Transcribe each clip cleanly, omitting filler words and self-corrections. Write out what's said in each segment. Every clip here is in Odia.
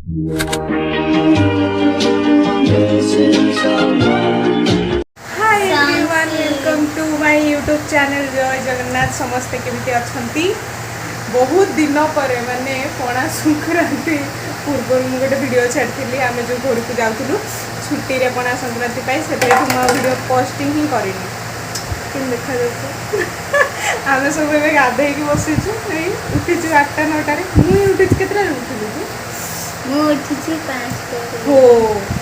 Hi everyone, welcome to my YouTube channel. ଜୟ ଜଗନ୍ନାଥ। ସମସ୍ତେ କେମିତି ଅଛନ୍ତି? ବହୁତ ଦିନ ପରେ, ମାନେ ପଣା ସଂକ୍ରାନ୍ତି ପୂର୍ବରୁ ମୁଁ ଗୋଟେ ଭିଡ଼ିଓ ଛାଡ଼ିଥିଲି। ଆମେ ଯେଉଁ ଘରକୁ ଯାଉଥିଲୁ ଛୁଟିରେ ପଣା ସଂକ୍ରାନ୍ତି ପାଇଁ, ସେବେଠୁ ମୁଁ ଆଉ ଭିଡ଼ିଓ ପୋଷ୍ଟିଂ ହିଁ କରିନି। କେମିତି ଦେଖାଯାଉଛି? ଆମେ ସବୁ ଏବେ ଗାଧେଇକି ବସିଛୁ। ଏଇ ଉଠିଛୁ 8ଟା 9ଟାରେ। ମୁଁ ହିଁ ଉଠିଛି। କେତେଟାରେ ଉଠିଲୁ ତୁ? ମୁଁ ଉଠିଛି 5ଟାରେ। ହୋ,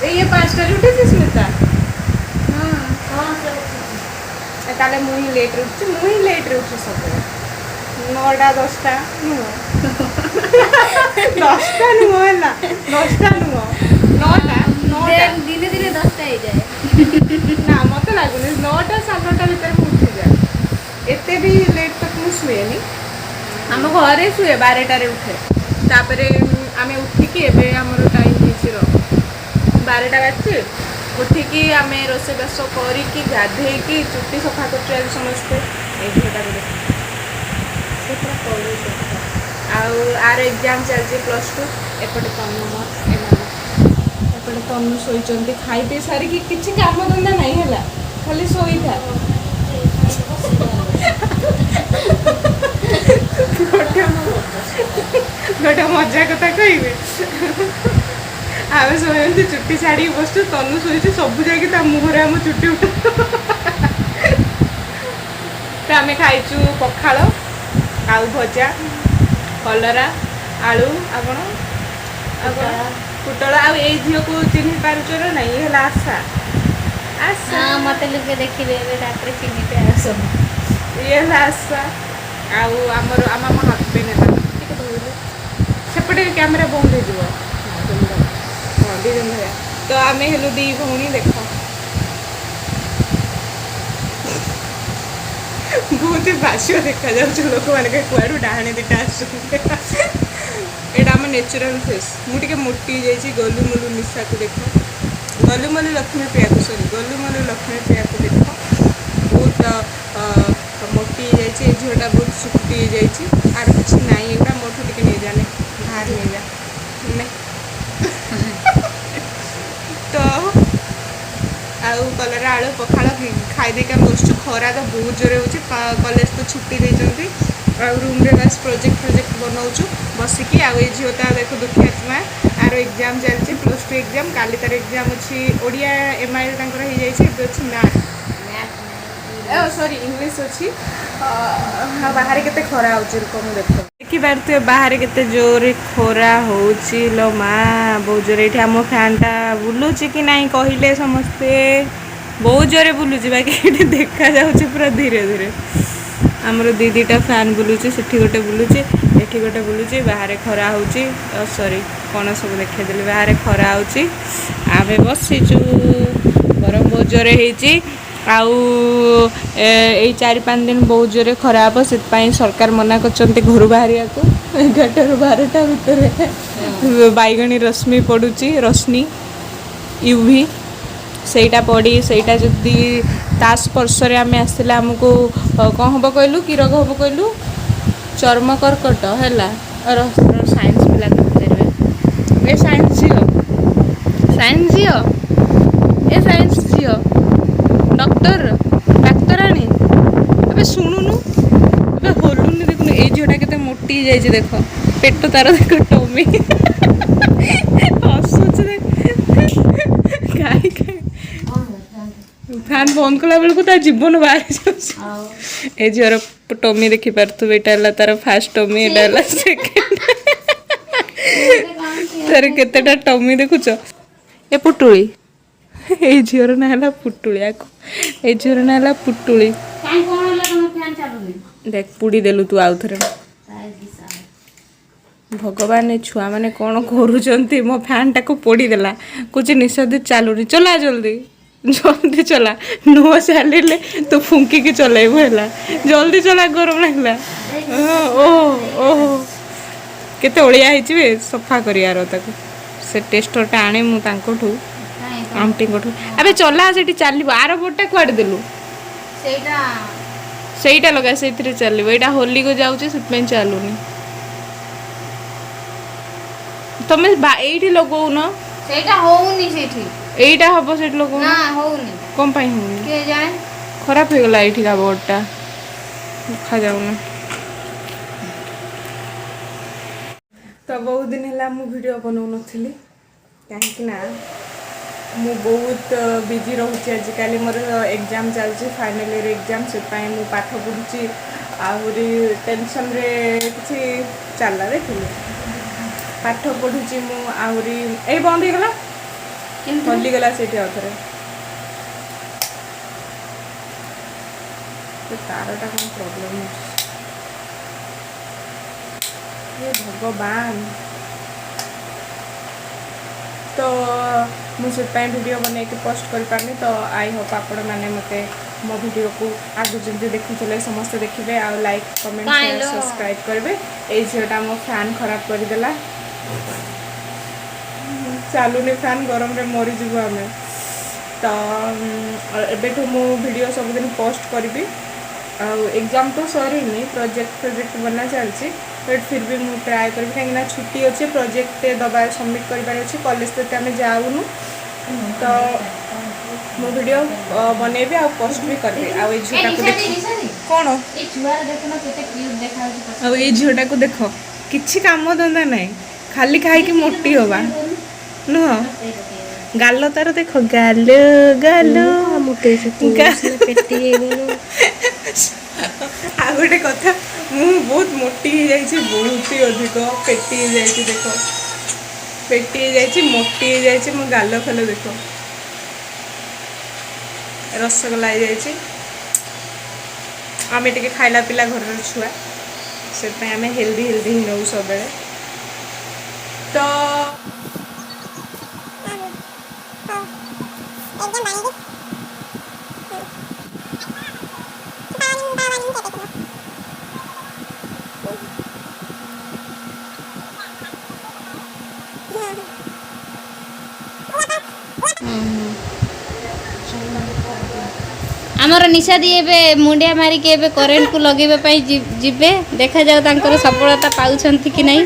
ଏଇ ଇଏ 5ଟାରେ ଉଠିଛି ସ୍ମିତା। ହଁ, ସେ ଉଠିଛି। ତାହେଲେ ମୁଁ ହିଁ ଲେଟ୍ରେ ଉଠୁଛି। ମୁଁ ହିଁ ଲେଟ୍ରେ ଉଠେ ସବୁବେଳେ। 9ଟା 10ଟା ନୁହଁ, 10ଟା ନୁହଁ, ହେଲା, 10ଟା ନୁହଁ, 9ଟା, 9ଟା। ଦିନେ ଦିନେ 10ଟା ହେଇଯାଏ। ନା, ମତେ ଲାଗୁନି। 9ଟା 9:30 ଭିତରେ ମୁଁ ଉଠିଯାଏ। ଏତେ ବି ଲେଟ୍ ତକ ମୁଁ ଶୁଏନି। ଆମ ଘରେ ଶୁଏ, 12ଟାରେ ଉଠେ। ତାପରେ ଆମେ ଉଠିକି ଏବେ ଆମର ଟାଇମ୍ ହେଇଛି ର 12ଟା ବାଜିଛି। ଉଠିକି ଆମେ ରୋଷେଇବାସ କରିକି ଗାଧେଇକି ଚୁଟି ସଫା କରୁଛୁ ଆଜି ସମସ୍ତେ। ଏଇ ଝିଅଟାକୁ ଦେଖ, ସେ ପୁରା ପଢୁଛି। ଆଉ ଆର ଏକ୍ଜାମ୍ ଚାଲିଛି, +2। ଏପଟେ ତନୁ ମୋର ଏମାନେ, ଏପଟେ ତନୁ ଶୋଇଛନ୍ତି ଖାଇ ପିଇ ସାରିକି। କିଛି କାମ ଧନ୍ଦା ନାହିଁ, ହେଲା, ଖାଲି ଶୋଇଥା। ଗୋଟେ ମଜା କଥା କହିବି। ଆମେ ସବୁ ଏମିତି ଚୁଟି ଛାଡ଼ିକି ବସିଛୁ, ତନୁ ଶୋଇଛି, ସବୁ ଯାଇକି ତା ମୁହଁରେ ଆମ ଚୁଟି ଉଠୁ। ତ ଆମେ ଖାଇଛୁ ପଖାଳ ଆଉ ଭଜା, କଲରା ଆଳୁ, ଆଉ କ'ଣ, ଆଉ କ'ଣ, ପୋଟଳ। ଆଉ ଏଇ ଝିଅକୁ ଚିହ୍ନି ପାରୁଛ ନା ନାଇଁ? ଇଏ ହେଲା ଆଶା, ଆଶା। ହଁ, ମତେ ଲୋକେ ଦେଖିବେ ଏବେ, ତାପରେ ଚିହ୍ନିବେ ଆଉ ସବୁ। ଇଏ ହେଲା ଆଶା। ଆଉ ଆମର ଆମ ହଜବେଣ୍ଡ ହେଲା। ଟିକେ ଧରିଲେ ସେପଟେ କ୍ୟାମେରା ବନ୍ଦ ହେଇଯିବ। ହଁ, ଦି ଜଣ ଧରିବା। ତ ଆମେ ହେଲୁ ଦି ଭଉଣୀ। ଦେଖ, ବହୁତ ହି ବାସ୍ୟ ଦେଖାଯାଉଛି। ଲୋକମାନେ କହି କୁଆଡ଼ୁ ଡାହାଣୀ ଦିଟା ଆସୁଛନ୍ତି। ଏଇଟା ଆମ ନ୍ୟାଚୁରାଲ୍ ଫେସ୍। ମୁଁ ଟିକେ ମୋଟି ହେଇଯାଇଛି। ଗଲୁମଲୁ ନିଶାକୁ ଦେଖ, ଗଲୁମଲୁ ଲକ୍ଷ୍ମୀ ପ୍ରିୟାକୁ, ସରି, ଗଲୁମଲୁ ଲକ୍ଷ୍ମୀ ପ୍ରିୟାକୁ ଦେଖ, ବହୁତ ମୋଟି ହେଇଯାଇଛି। ଏ ଝିଅଟା ବହୁତ ଶୁଖି ହେଇଯାଇଛି। ଆର କିଛି ନାହିଁ। ଏଗୁଡ଼ା ମୋଠୁ ଟିକେ ନେଇଯାନେ, ବାହାର ନେଇଯା ନେ। ତ ଆଉ କଲରା ଆଳୁ ପଖାଳ ଖାଇ ଦେଇକି ଆମେ ବସିଛୁ। ଖରା ତ ବହୁତ ଜୋରେ ହେଉଛି। କଲେଜ ତ ଛୁଟି ଦେଇଛନ୍ତି ଆଉ ରୁମ୍ରେ ବାସ୍ ପ୍ରୋଜେକ୍ଟ ଫ୍ରୋଜେକ୍ଟ ବନଉଛୁ ବସିକି। ଆଉ ଏଇ ଝିଅଟା ଦେଖ, ଦୁଃଖୀ ଆତ୍ମା। ଆର ଏକ୍ଜାମ୍ ଚାଲିଛି, +2 ଏକ୍ଜାମ୍। କାଲି ତାର ଏକ୍ଜାମ୍ ଅଛି। ଓଡ଼ିଆ ଏମ୍ଆଇଏଲ୍ ତାଙ୍କର ହେଇଯାଇଛି, ଏବେ ଅଛି ମ୍ୟାଥ୍, ସରି, ଇଂଲିଶ ଅଛି। ଆଉ ବାହାରେ କେତେ ଖରା ହେଉଛି ଲୋକ ମୁଁ ଦେଖ, ଦେଖିପାରୁଥିବେ ବାହାରେ କେତେ ଜୋରେ ଖରା ହେଉଛି ଲୋ ମା, ବହୁତ ଜୋରେ। ଏଇଠି ଆମ ଫ୍ୟାନ୍ଟା ବୁଲୁଛି କି ନାହିଁ କହିଲେ ସମସ୍ତେ? ବହୁତ ଜୋରେ ବୁଲୁଛି, ବାକି ଏଇଠି ଦେଖାଯାଉଛି ପୁରା ଧୀରେ ଧୀରେ। ଆମର ଦି ଦିଟା ଫ୍ୟାନ୍ ବୁଲୁଛି। ସେଠି ଗୋଟେ ବୁଲୁଛି, ଏଠି ଗୋଟେ ବୁଲୁଛି। ବାହାରେ ଖରା ହେଉଛି। ସରି, କ'ଣ ସବୁ ଦେଖେଇଦେଲି। ବାହାରେ ଖରା ହେଉଛି, ଆମେ ବସିଛୁ। ଗରମ ବହୁତ ଜୋରେ ହେଇଛି। ଆଉ ଏଇ 4-5 ଦିନ ବହୁତ ଜୋରେ ଖରା ହେବ। ସେଥିପାଇଁ ସରକାର ମନା କରିଛନ୍ତି ଘରୁ ବାହାରିବାକୁ 11ଟାରୁ 12ଟା ଭିତରେ। ବାଇଗଣୀ ରଶ୍ମି ପଡ଼ୁଛି, ରଶ୍ମି ୟୁଭି, ସେଇଟା ପଡ଼ି, ସେଇଟା ଯଦି ତା ସ୍ପର୍ଶରେ ଆମେ ଆସିଲେ ଆମକୁ କ'ଣ ହେବ କହିଲୁ? କି ରୋଗ ହେବ କହିଲୁ? ଚର୍ମ କର୍କଟ ହେଲା। ସାଇନ୍ସ ପିଲାକୁ ପଚାରିବେ। ଏ ସାଇନ୍ସ ଝିଅ, ସାଇନ୍ସ ଝିଅ, ଏ ସାଇନ୍ସ ଝିଅ, ଡକ୍ଟର, ଡାକ୍ତରାଣୀ, ଏବେ ଶୁଣୁନୁ, ଏବେ ହଲୁନି। ଦେଖୁନୁ, ଏଇ ଝିଅଟା କେତେ ମୋଟି ହେଇଯାଇଛି ଦେଖ, ପେଟ ତାର ଦେଖ, ଟମି ହସୁଛି ଦେଖ। କାହିଁ କାହିଁ ଫ୍ୟାନ୍ ବନ୍ଦ କଲା ବେଳକୁ ତା ଜୀବନ ବାହାରି ଯାଉଛି। ଏ ଝିଅର ଟମି ଦେଖିପାରୁଥିବେ। ଏଇଟା ହେଲା ତାର ଫାର୍ଷ୍ଟ ଟମି, ଏଇଟା ହେଲା ସେକେଣ୍ଡ। ତାର କେତେଟା ଟମି ଦେଖୁଛ? ଏ ପୁଟୁଳି, ଏଇ ଝିଅର ନାଁ ହେଲା ପୁଟୁଳି। ଆକୁ, ଏଇ ଝିଅର ନାଁ ହେଲା ପୁଟୁଳି। କାଇଁ, କ'ଣ ହେଲା? ତମ ଫ୍ୟାନ୍ ଚାଲୁନି? ଦେଖ, ପୁଡ଼ି ଦେଲୁ ତୁ ଆଉ ଥରେ। ଭଗବାନ, ଏ ଛୁଆମାନେ କ'ଣ କରୁଛନ୍ତି? ମୋ ଫ୍ୟାନ୍ଟାକୁ ପୋଡ଼ିଦେଲା। କହୁଛି, ନିଶା ଚାଲୁନି, ଚଲା ଜଲ୍ଦି, ଜଲ୍ଦି ଚଲା। ନ ଚାଲିଲେ ତୁ ଫୁଙ୍କିକି ଚଲେଇବୁ, ହେଲା? ଜଲ୍ଦି ଚଲା, ଗରମ ଲାଗିଲା। ଓହୋ ଓହୋ, କେତେ ଅଳିଆ ହେଇଛି ବେ। ସଫା କରିବାର ତାକୁ। ସେ ଟେଷ୍ଟରଟା ଆଣେ ମୁଁ ତାଙ୍କଠୁ, ଆଣ୍ଟିଙ୍କଠୁ। ଆବେ ଚଲା, ସେଠି ଚାଲିବ। ଆର ବୋର୍ଡ଼ଟା କୁଆଡ଼େ ଦେଲୁ? ସେଇଟା। ସେଇଟା ଲଗା, ସେଇଥିରେ ଚାଲିବ। ଏଇଟା ହୋଲିକୁ ଯାଉଛି, ସେଥିପାଇଁ ଚାଲୁନି। ତମେ ଏଇଠି ଲଗଉନ। ସେଇଟା ହଉନି ସେଇଠି। ଏଇଟା ହବ, ସେଇଠି ଲଗଉନ। ନା, ହଉନି। କଣ ପାଇଁ ହଉନି? କିଏ ଜାଣେ। ଖରାପ ହେଇଗଲା ଏଇଠିକା ବୋର୍ଡଟା, ଦେଖାଯାଉନି। ତ ବହୁତ ଦିନ ହେଲା ମୁଁ ଭିଡ଼ିଓ ବନଉନଥିଲି, କାହିଁକି ନା ମୁଁ ବହୁତ ବିଜି ରହୁଛି ଆଜିକାଲି। ମୋର ଏକ୍ଜାମ୍ ଚାଲିଛି, ଫାଇନାଲ୍ ଇୟର୍ ଏକ୍ଜାମ୍, ସେଥିପାଇଁ ମୁଁ ପାଠ ପଢ଼ୁଛି। ଆହୁରି ଟେନସନ୍ରେ କିଛି ଚାଲିଲା, ଦେଖିଲୁ। ପାଠ ପଢ଼ୁଛି ମୁଁ ଆହୁରି। ଏଇ ବନ୍ଦ ହେଇଗଲା। କେମିତି? ଖୋଲିଗଲା ସେଇଠି ଆଉ ଥରେ। ସେ ତାରଟା କ'ଣ ପ୍ରୋବ୍ଲେମ୍ ଅଛି? ହେ ଭଗବାନ! ତ ମୁଁ ସେଥିପାଇଁ ଭିଡ଼ିଓ ବନେଇକି ପୋଷ୍ଟ କରିପାରୁନି। ତ I Hope ଆପଣମାନେ ମୋତେ, ମୋ ଭିଡ଼ିଓକୁ ଆଗରୁ ଯେମିତି ଦେଖୁଥିଲେ ସମସ୍ତେ ଦେଖିବେ ଆଉ ଲାଇକ୍, କମେଣ୍ଟ, କାଇଁ ସେୟାର, ଲୋ? ସବସ୍କ୍ରାଇବ୍ କରିବେ। ଏଇ ଝିଅଟା ମୋ ଫ୍ୟାନ୍ ଖରାପ କରିଦେଲା। ଚାଲୁନି ଫ୍ୟାନ୍, ଗରମରେ ମରିଯିବୁ ଆମେ। ତ ଏବେଠୁ ମୁଁ ଭିଡ଼ିଓ ସବୁଦିନ ପୋଷ୍ଟ କରିବି। ଆଉ ଏକ୍ଜାମ୍ ତ ସରିନି, ପ୍ରୋଜେକ୍ଟ ପ୍ରୋଜେକ୍ଟ ବନା ଚାଲିଛି, ବଟ୍ ଫିର୍ ବି ମୁଁ ଟ୍ରାଏ କରିବି, କାହିଁକିନା ଛୁଟି ଅଛି, ପ୍ରୋଜେକ୍ଟ ଦେବା, ସବମିଟ୍ କରିବାର ଅଛି। କଲେଜ ତ ଏତେ ଆମେ ଯାଉନୁ। ତ ମୁଁ ଭିଡ଼ିଓ ବନେଇବି ଆଉ ପୋଷ୍ଟ ବି କରିବି। ଆଉ ଏଇ ଝିଅଟାକୁ ଦେଖ। କ'ଣ? ଏଇ ଛୁଆର ଦେଖୁନ କେତେ କ୍ୟୁଟ୍ ଦେଖାଯାଉଛି। ଆଉ ଏଇ ଝିଅଟାକୁ ଦେଖ, କିଛି କାମ ଧନ୍ଦା ନାହିଁ, ଖାଲି ଖାଇକି ମୋଟି ହବା ନୁହଁ। ଗାଲ ତାର ଦେଖ, ଗାଲ ଗାଲ। ପେଟି ହେଇଗଲୁ। ଆଉ ଗୋଟେ କଥା, ମୁଁ ବହୁତ ମୋଟି ହେଇଯାଇଛି, ବହୁତ ହି ଅଧିକ ପେଟି ହେଇଯାଇଛି। ଦେଖ, ପେଟି ହେଇଯାଇଛି, ମୋଟି ହେଇଯାଇଛି। ମୋ ଗାଲ ଫାଲ ଦେଖ, ରସଗୋଲା ହେଇଯାଇଛି। ଆମେ ଟିକେ ଖାଇଲା ପିଲା ଘରର ଛୁଆ, ସେଥିପାଇଁ ଆମେ ହେଲ୍ଦି ହେଲ୍ଦି ହିଁ ରହୁ ସବୁବେଳେ। ତ ଆମର ନିଶା ଦି ଏବେ ମୁଣ୍ଡିଆ ମାରିକି ଏବେ କରେଣ୍ଟକୁ ଲଗେଇବା ପାଇଁ ଯିବେ। ଦେଖାଯାଉ ତାଙ୍କର ସଫଳତା ପାଉଛନ୍ତି କି ନାହିଁ।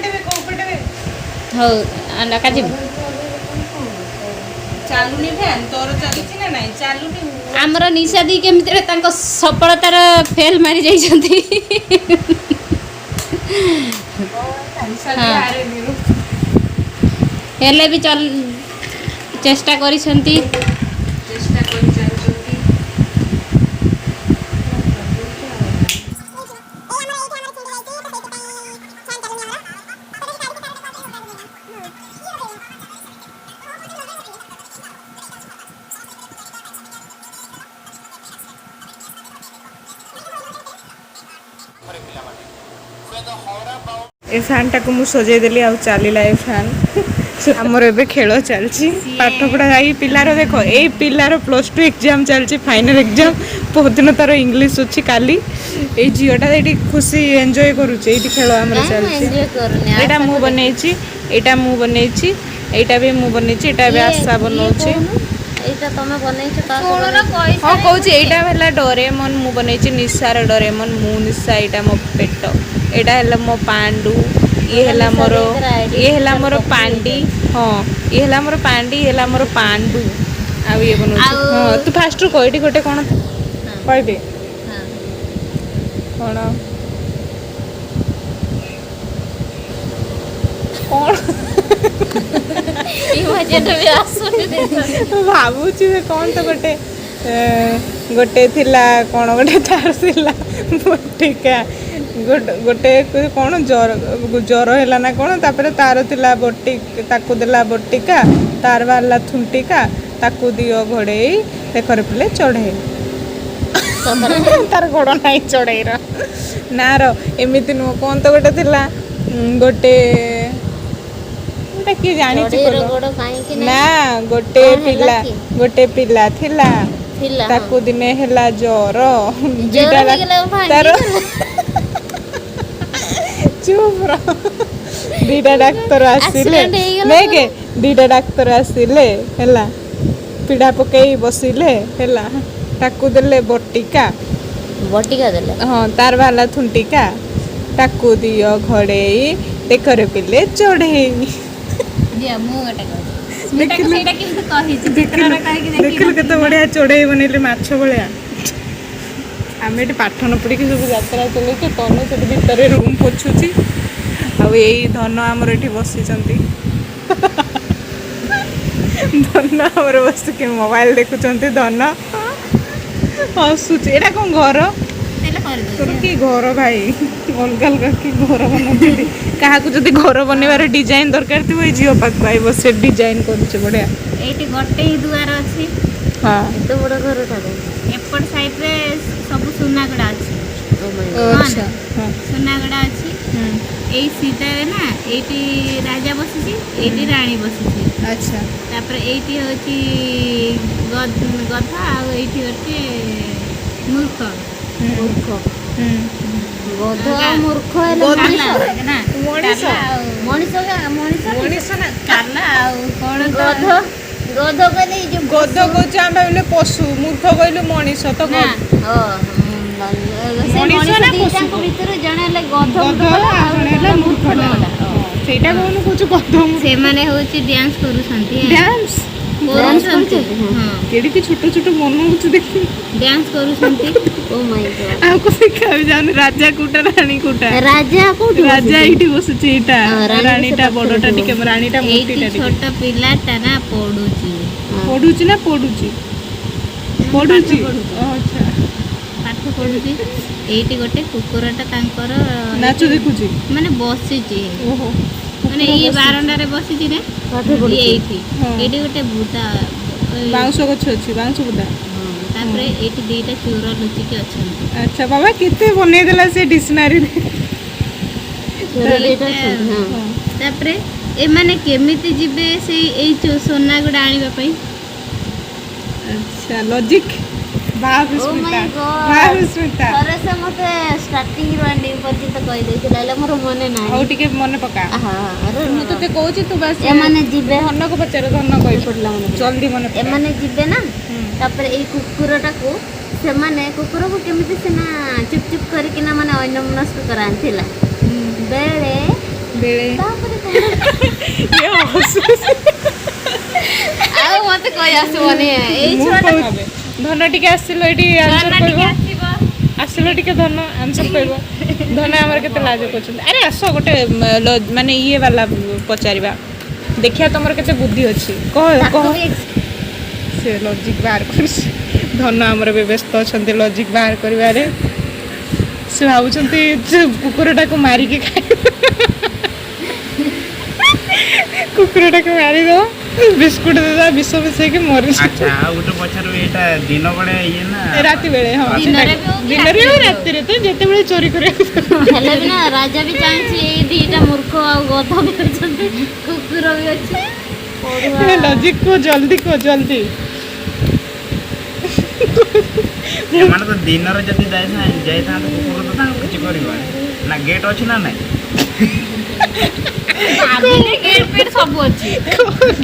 ହଉ, ଡକାଯିବ। ଚାଲୁନି ଫ୍ୟାନ୍। ତୋର ଚାଲିଛି ନା ନାଇଁ? ଚାଲୁନି। ଆମର ନିଶା ଦି କେମିତିରେ ତାଙ୍କ ସଫଳତାର ଫେଲ୍ ମାରି ଯାଇଛନ୍ତି। ହଁ। ହେଲେ ବି ଚଲ ଚେଷ୍ଟା କରିଛନ୍ତି। ଚେଷ୍ଟା କରି ଚାଲିଛନ୍ତି। ଏ ଫ୍ୟାନ୍ଟାକୁ ମୁଁ ସଜେଇ ଦେଲି ଆଉ ଚାଲିଲା ଏ ଫ୍ୟାନ୍। ଆମର ଏବେ ଖେଳ ଚାଲିଛି, ପାଠପଢ଼ା। ଏଇ ପିଲାର ଦେଖ, ଏଇ ପିଲାର +2 ଏକ୍ଜାମ୍ ଚାଲିଛି, ଫାଇନାଲ୍ ଏକ୍ଜାମ୍। ପରଦିନ ତାର ଇଂଲିଶ ଅଛି, କାଲି। ଏଇ ଝିଅଟା ଏଇଠି ଖୁସି ଏନ୍ଜୟ କରୁଛି। ଏଇଠି ଖେଳ ଆମର ଚାଲିଛି। କରୁନି। ଏଇଟା ମୁଁ ବନେଇଛି, ଏଇଟା ମୁଁ ବନେଇଛି, ଏଇଟା ବି ମୁଁ ବନେଇଛି, ଏଇଟା ଏବେ ଆଶା ବନଉଛି। ଏଇଟା ତମେ ବନେଇଛ? ହଁ, କହୁଛି। ଏଇଟା ହେଲା ଡୋରେମନ୍, ମୁଁ ବନେଇଛି, ନିଶାର ଡୋରେମନ୍। ମୁଁ ନିଶା, ଏଇଟା ମୋ ପେଟ, ଏଇଟା ହେଲା ମୋ ପାଣ୍ଡୁ, ଇଏ ହେଲା ମୋର ପାଣ୍ଡି। ହଁ, ଇଏ ହେଲା ମୋର ପାଣ୍ଡି, ଇଏ ହେଲା ମୋର ପାଣ୍ଡୁ ଆଉ ଇଏ ବନଉଛି। ହଁ, ତୁ ଫାଷ୍ଟରୁ କହ। ଏଇଠି ଗୋଟେ କ'ଣ କହିବି? କ'ଣ କ'ଣ? ଇମାଜିନ୍ ବି ଆସୁନି। ମୁଁ ଭାବୁଛି ସେ କ'ଣ ତ ଗୋଟେ ଗୋଟେ ଥିଲା, କ'ଣ ଗୋଟେ ତାର ଥିଲା ବଟିକା, ଗୋଟେ ଗୋଟେ କ'ଣ ଜର ଜର ହେଲା ନା କ'ଣ, ତାପରେ ତାର ଥିଲା ବଟି, ତାକୁ ଦେଲା ବଟିକା, ତାର ବାହାରିଲା ଥୁଣ୍ଟିକା, ତାକୁ ଦିଅ ଘୋଡ଼େଇ, ଦେଖରେ ପିଲେ ଚଢ଼େଇ। ତାର ଗୋଡ଼ ନାହିଁ ଚଢ଼େଇର ନା ର। ଏମିତି ନୁହଁ, କ'ଣ ତ ଗୋଟେ ଥିଲା, ଗୋଟେ ଗୋଟେ କିଏ ଜାଣିଛି ଚଢ଼େଇର କହିଲ? ଗୋଡ଼ କାହିଁକି? ନା, ଗୋଟେ କଣ ହେଲା ପିଲା କି? ଗୋଟେ ପିଲା ଥିଲା। ଥିଲା। ତାକୁ ଦିନେ ହେଲା ଜର। ଜର ଦିଟା ହେଇଗଲା, ଭାଙ୍ଗିଗଲା। ତାର ଚୁପ୍ ରହ। ଦିଟା ଡାକ୍ତର ଆସିଲେ। Accident ହେଇଗଲା। ଦେଖେ, ଦିଟା ଡାକ୍ତର ଆସିଲେ, ହେଲା, ପିଢା ପକେଇ ବସିଲେ, ହେଲା, ତାକୁ ଦେଲେ ବଟିକା। ବଟିକା ଦେଲେ। ହଁ, ତାର ବାହାରିଲା ଥୁଣ୍ଟିକା, ତାକୁ ଦିଅ ଘୋଡ଼େଇ, ଦେଖରେ ପିଲେ ଚଢ଼େଇ। ଦିଅ, ମୁଁ ଗୋଟେ କହୁଛି। ସ୍ମିତାକୁ ସେଇଟା କେମିତି କହିଛି ଚିତ୍ରରେ କହିକି। ଦେଖିଲୁ କେତେ ବଢିଆ ଚଢେଇ ବନେଇଲେ ମାଛ ଭଳିଆ। ଆମେ ଏଠି ପାଠ ନ ପଢିକି ସବୁ ଯାତ୍ରା ଚଲେଇଛୁ। ତନୁ ସେଠି ଭିତରେ ରୁମ୍ ପୋଛୁଛି ଆଉ ଏଇ ଧନ ଆମର ଏଠି ବସିଛନ୍ତି। ଧନ ଆମର ବସିକି ମୋବାଇଲ ଦେଖୁଛନ୍ତି। ଧନ ହସୁଛି। ଏଇଟା କ'ଣ ଘର? ହେଲେ କରିଦେଉଛି। ତୋର କି ଘର ଭାଇ? ଅଲଗା ଅଲଗା କି ଘର ବନାଉଛନ୍ତି? କାହାକୁ ଯଦି ଘର ବନେଇବାର ଡିଜାଇନ ଦରକାର ଥିବ, ଏଇ ଝିଅ ପାଖକୁ ଆଇବ। ସେ ଡିଜାଇନ କରୁଛି ବଢିଆ। ଏଇଠି ଗୋଟେ ହିଁ ଦୁଆର ଅଛି। ଏତେ ବଡ଼ ଘରଟାରେ। ଏପଟ ସାଇଡରେ ସବୁ ସୁନାଗୁଡ଼ା ଅଛି। Oh my God. ଆଚ୍ଛା, ହଁ। ସୁନାଗୁଡ଼ା ଅଛି। ଏଇ ସିଧାରେ ନା, ଏଇଠି ରାଜା ବସିଛି, ଏଇଠି ରାଣୀ ବସିଛି। ତାପରେ ଏଇଠି ହଉଛି ଗଧ ଆଉ ଏଇଠି ଗୋଟେ ମୂର୍ଖ। ମୂର୍ଖ। ଗଧ ଆଉ ମୂର୍ଖ ହେଲେ ଗଧ। ମଣିଷ। କାଲା ନା? ମଣିଷ। କାଲା ଆଉ ମଣିଷ ମଣିଷ। ମଣିଷ ନା? କାଲା ଆଉ କଣ ତ? ଗଧ, ଗଧ କହିଲେ ଏଇ ଯୋଉ ଗଧ କହୁଛୁ, ଆମେ ଭାବିଲୁ ପଶୁ। ମୂର୍ଖ କହିଲୁ, ମଣିଷ ତ। ନା। ସେ ମଣିଷ ମଣିଷ ନା ପଶୁ? ଦିଟାଙ୍କ ଭିତରୁ ଜଣେ ହେଲେ ଗଧ ଗଧ ମୂର୍ଖଟା, ଆଉ ଜଣେ ହେଲା ମୂର୍ଖଟା। ସେଇଟା କହୁନୁ, କହୁଛୁ ଗଧ ମୂର୍ଖ। ସେମାନେ ହଉଛି ଡ୍ୟାନ୍ସ କରୁଛନ୍ତି। ଡ୍ୟାନ୍ସ କରୁଛନ୍ତି। କରୁଛନ୍ତି? ହଁ। କେଡ଼ିକି ଛୋଟ ଛୋଟ ବନଉଛି ଦେଖି। ଡ୍ୟାନ୍ସ କରୁଛନ୍ତି। Oh my God. ଆଉ କୋଉ ଦେଖା ବି ଯାଉନି। ରାଜା କୋଉଟା, ରାଣୀ କୋଉଟା? ରାଜା କୋଉଠି ରାଜା ବସିଛି? ଏଇଠି ବସୁଛି ଏଇଟା। ହଁ, ରାଣୀ ରାଣୀଟା ସେ ପାଖରେ ବଡଟା ଥିବ। ଟିକେ, ରାଣୀଟା ଏଇଠି ମୋଟିଟା ଟିକେ। ଛୋଟ ପିଲାଟା ନା ପଢୁଛି। ପଢୁଛି ନା ପଢୁଛି? ପଢୁଛି। ପଢୁଛି। ଆଚ୍ଛା। ପାଠ ପଢୁଛି। ଏଇଠି ଗୋଟେ କୁକୁରଟା ତାଙ୍କର ନାଚ ଦେଖୁଛି। ମାନେ ବସିଛି। ଓହୋ। ମାନେ ଇଏ ବାରଣ୍ଡାରେ ବସିଛି ନା। ପାଠ ଇଏ ପଢୁଛି। ଏଇଠି। ଏଇଠି ଗୋଟେ ବୁଦା ବାଉଁଶ ଗଛ ଅଛି, ବାଉଁଶ ବୁଦା। ହଁ, ତାପରେ ଏଇଠି ଦିଟା ଚୋର ଲୁଚିକି ଅଛନ୍ତି। ଆଚ୍ଛା ବାବା, କେତେ ବନେଇଦେଲା ସେ ଡିକ୍ସନାରୀରେ। ଚୋର ଦିଟା ଅଛନ୍ତି, ହଁ। ତାପରେ ଏମାନେ କେମିତି ଯିବେ ସେଇ ଏଇ ସୁନା ଗୁଡ଼ା ଆଣିବା ପାଇଁ? ଆଚ୍ଛା, ଲଜିକ୍ ବାପ। Oh ସ୍ମିତା। my God. ବାପ ସ୍ମିତା। ଥରେ ସେ ମତେ ଷ୍ଟାର୍ଟିଂ ରୁ ଏଣ୍ଡିଂ ପର୍ଯ୍ୟନ୍ତ କହିଦେଇଥିଲା, ହେଲେ ମୋର ମନେ ହଉ, ନାହିଁ। ଟିକେ ମନେ ପକା। ହଁ, ଆରେ ମୁଁ ତୋତେ କହୁଛି, ତୁ ବାସ୍ ଏମାନେ ଯିବେ। ଧନକୁ ପଚାର, ଧନ କହିବ। ପଡ଼ିଲା, ମନେ ପଡ଼ିଲା। ଜଲ୍ଦି ମନେ ପକା। ଏମାନେ ଯିବେ ନା, ତାପରେ ଏଇ କୁକୁରଟାକୁ ସେମାନେ କୁକୁରକୁ କେମିତି ସିନା ଚୁପ୍ ଚୁପ୍ କରିକିନା ମାନେ ଅନ୍ୟମନସ୍କ କରାନ୍ତି ହେଲା ବେଳେ। ବେଳେ। ତାପରେ କଣ? ଇଏ ହସୁଛି। ଆଉ ମତେ କହି ଆସିବନି ଏଇ ମୁଁ ଛୁଆଟା। କହୁଛି, ଧନ ଟିକେ ଆସିଲ ଏଇଠି ଆନ୍ସର ଧନ କହିବ। ଟିକେ ଆସିବ। ଆସିଲ ଟିକେ ଧନ, ଆନ୍ସର କହିବ। ଧନ ଆମର କେତେ ଲାଜ କରୁଛନ୍ତି। ଆରେ ଆସ, ଗୋଟେ ମାନେ ଇଏ ବାଲା ପଚାରିବା, ଦେଖିବା ତମର କେତେ ବୁଦ୍ଧି ଅଛି। କହ। ତାକୁ କହ। ବି ସେ ଲଜିକ୍ ବାହାର କରୁଛି। ଧନ ଆମର ଏବେ ବ୍ୟସ୍ତ ଅଛନ୍ତି ଲଜିକ୍ ବାହାର କରିବାରେ। ସେ ଭାବୁଛନ୍ତି ଯେ କୁକୁରଟାକୁ ମାରିକି ଖାଇବ, କୁକୁରଟାକୁ ମାରିଦେବ, ବିସ୍କୁଟ ଦେଇଦେବା ବିଷ ମିଶେଇକି ମରିଯିବ। ଆଚ୍ଛା, ଆଉ ଗୋଟେ ପଚାରିବି, ଏଇଟା ଦିନ ବେଳେ ଇଏ ନା? ରାତି ବେଳେ, ହଁ। ଦିନରେ ବି ହଉ କି ଦିନରେ ହଉ, ରାତିରେ ବି ହଉ। ରାତିରେ ତ ଯେତେବେଳେ ଚୋରି କରିବାକୁ। ହେଲେ ବି ନା, ରାଜା ବି ଚାହୁଁଛି। ଏଇ ଦିଟା ମୂର୍ଖ ଆଉ ଗଧ ବି ଅଛନ୍ତି, କୁକୁର ବି ଅଛି, ପଢୁଆ। ଲଜିକ୍ କୁହ, ଜଲ୍ଦି କୁହ, ଜଲ୍ଦି। ଏମାନେ ତ ଦିନରେ ଯଦି ଯାଇଥାନ୍ତେ, କୁକୁର ତ ତାଙ୍କୁ କିଛି କରିବନି ନା? ଗେଟ୍ ଅଛି ନା ନାଇଁ? ଭାବିଲେ ଗେଟ୍ ଫେଟ୍ ସବୁ ଅଛି।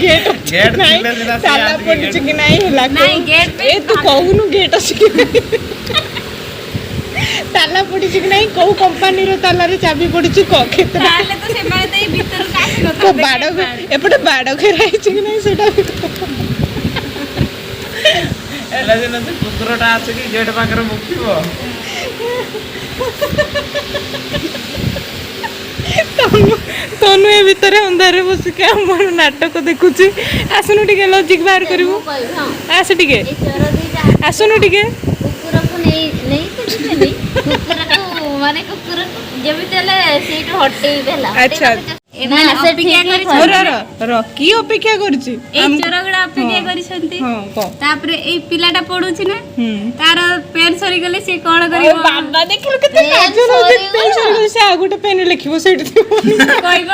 ଗେଟ୍ ଅଛି କି ଗେଟ୍ ନାଇଁ? ଥିଲେ ସିନା ସେ ତାଲା ଆସିକି ପଡିଛି କି ନାଇଁ ହେଲା। ନାଇଁ, ଗେଟ୍ ଏ ତୁ କହୁନୁ, ଗେଟ୍ ଅଛି କି ନାଇଁ, ତାଲା ପଡିଛି କି ନାଇଁ, କୋଉ କମ୍ପାନୀର ତାଲାରେ ଚାବି ପଡିଛି କହ, କେତେଟା? ତାହେଲେ ତ ସେମାନେ ତ ଏଇ ଭିତରକୁ ଆସି କୋଉ ନଥାନ୍ତେ। ବାଡ଼ ଏପଟେ ବାଡ଼ ଘେରା ହେଇଛି କି ନାଇଁ, ସେଇଟା ବି କହ। ହେଲେ ସିନା ସେ କୁକୁରଟା ଆସିକି ଗେଟ୍ ପାଖରେ ଭୁକିବ। ତନୁ, ତନୁ ଏ ଭିତରେ ଅନ୍ଧାରରେ ବସିକି ଆମର ନାଟକ ଦେଖୁଛି। ଆସୁନୁ ଟିକେ, ଲଜିକ୍ ବାହାର କରିବୁ। ମୁଁ କହିବି, ହଁ। ଆସ ଟିକେ। ଏଇ ଚୋର ଦିଟା ଆସୁନୁ ଟିକେ। କୁକୁରକୁ ନେଇ ନେଇ ତ ଯିବେନି। କୁକୁରକୁ ମାନେ କୁକୁରକୁ ଯେମିତି ହେଲେ ସେଇଠୁ ହଟେଇବେ ହେଲା। ଆଚ୍ଛା। ଏମାନେ ନା, ସେ ଅପେକ୍ଷା ଠିକ୍ ହିଁ କରିଛନ୍ତି। ର ର ର, କି ଅପେକ୍ଷା କରୁଛି? ଏଇ ଚୋର ଗୁଡା ଅପେକ୍ଷା କରିଛନ୍ତି। ହଁ, କହ। ତାପରେ ଏଇ ପିଲାଟା ପଢୁଛି ନା, ତାର ପେନ୍ ସରିଗଲେ ସିଏ କଣ ଆରେ କରିବ? ବାବା, ଦେଖିଲୁ କେତେ ପେନ୍ ଲାଜ ଲାଗୁଛି। ସରିଗଲା। ପେନ୍ ସରିଗଲେ ସେ ଆଉ ଗୋଟେ ପେନ୍ ଲେଖିବ, ସେଇଠି ଥିବ। କହିବ।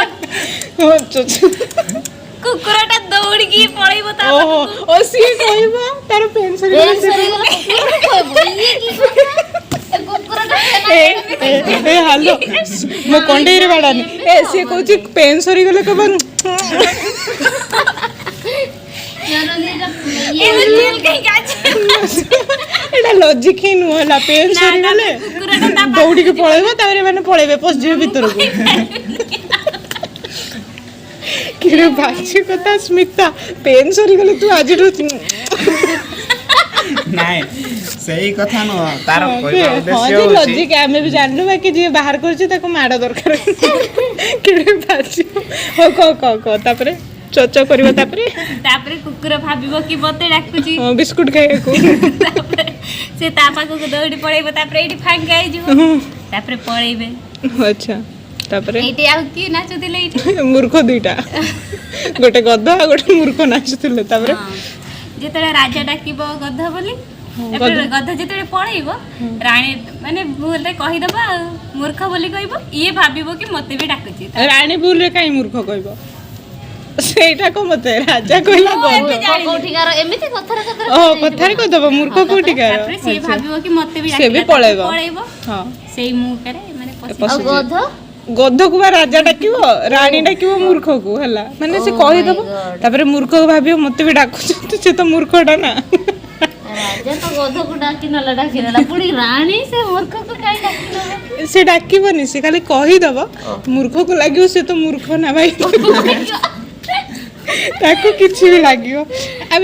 ହଁ, ଚ- କୁକୁରଟା ଦୌଡ଼ିକି ପଳେଇବ ତା ଓହୋ, ଓ ସିଏ କହିବ ତାର ପେନ୍ ସରିଗଲେ ପେନ୍ ସରିଗଲା କୁକୁରକୁ କହିବ, ଇଏ କି କଥା? ଏ କୁକୁରଟା ଏ ଏ ଏ ହାଲୋ, ମୋ କଣ୍ଡେଇରେ ବାଡ଼ାନି। ଏ ସିଏ କହୁଛି ପେନ୍ ସରିଗଲେ କହିବ। ଚୋର ଦିଟା ଇଏ କାହିଁକି ଅଛି? ଏଇଟା ଲଜିକ୍ ହିଁ ନୁହଁ ହେଲା। ପେନ୍ ସରିଗଲେ କୁକୁରଟା ତା ଦୌଡ଼ିକି ପଳେଇବ, ତାପରେ ଏମାନେ ପଳେଇବେ, ପଶିଯିବେ ଭିତରକୁ। କେଡ଼େ ବାଜେ କଥା ସ୍ମିତା, ପେନ୍ ସରିଗଲେ ତୁ ଆଜିଠୁ ନାଇଁ, ସେଇ କଥା ନୁହଁ, ତାର ହଁ କହିବା ଯେ, ଉଦ୍ଦେଶ୍ୟ ଯେ ହଉଛି ଲଜିକ୍ ଆମେ ବି ଜାଣିଲୁ, ବାକି ଯିଏ ବାହାର କରୁଛି ତାକୁ ମାଡ଼ ଦରକାର। କେଡ଼େ ବାଜିବ। ହଉ, କହ କହ କହ। ତାପରେ ଚଚ କରିବ ତାପରେ। ତାପରେ କୁକୁର ଭାବିବ କି ମତେ ଡାକୁଛି। ହଁ, ବିସ୍କୁଟ ଖାଇବାକୁ। ତାପରେ ସେ ତା ପାଖକୁ ଦୌଡ଼ି ପଳେଇବ। ତାପରେ ଏଇଠି ଫାଙ୍କା ହେଇଯିବ। ତାପରେ ପଳେଇବେ। ଆଚ୍ଛା, ତାପରେ? ଏଇଠି ଆଉ କିଏ ନାଚୁଥିଲେ ଏଇଠି? ମୂର୍ଖ ଦୁଇଟା, ଗୋଟେ ଗଧ ଆଉ ଗୋଟେ ମୂର୍ଖ ନାଚୁଥିଲେ। ତାପରେ? ହଁ। ଯେତେବେଳେ ରାଜା ଡାକିବ ଗଧ ବୋଲି, ତାପରେ ଗଧ। ଗଧ ଯେତେବେଳେ ପଳେଇବ, ରାଣୀ ମାନେ ଭୁଲରେ କହିଦବ ଆଉ ମୂର୍ଖ ବୋଲି କହିବ। ଇଏ ଭାବିବ କି ମତେ ବି ଡାକୁଛି। ରାଣୀ ଭୁଲରେ କାହିଁ ମୂର୍ଖ କହିବ? ସେଇଟା କଣ ମତେ ରାଜା କହିଲା ମୁଁ ଗଧ। ଏବେ ଜାଣିଲି। କୋଉଠିକାର ଏମିତି କଥାରେ କଥାରେ ଓ, କଥାରେ କହିଦବ ମୂର୍ଖ କୋଉଠିକାର। ତାପରେ ସିଏ ଭାବିବ କି ମତେ ବି ସେ ବି ଡାକିଲା, ତାପରେ ପଳେଇବ। ପଳେଇବ। ହଁ। ସେଇ ମୁହୂର୍ତ୍ତରେ ମାନେ ପଶି ଆଉ ପଶିଯିବ। ଗଧ। ଗଧକୁ ବା ରାଜା ଡାକିବ, ରାଣୀ ଡାକିବ ମୂର୍ଖକୁ। ହେଲା, ମାନେ ସେ Oh my କହିଦବ। God. ତାପରେ ମୂର୍ଖକୁ ଭାବିବ ମତେ ବି ଡାକୁଛନ୍ତି, ସେ ତ ମୂର୍ଖଟା ନା। ରାଜା ତ ଗଧକୁ ଡାକି ନେଲା, ଡାକି ନେଲା, ପୁଣି ରାଣୀ ସେ ମୂର୍ଖକୁ କାଇଁ ଡାକି ନେଲା? ସେ ଡାକିବନି, ସେ ଖାଲି କହିଦବ। ମୂର୍ଖକୁ ଲାଗିବ ସେ ତ ମୂର୍ଖ ନା ଭାଇ, ତାକୁ କିଛି ବି ଲାଗିବ।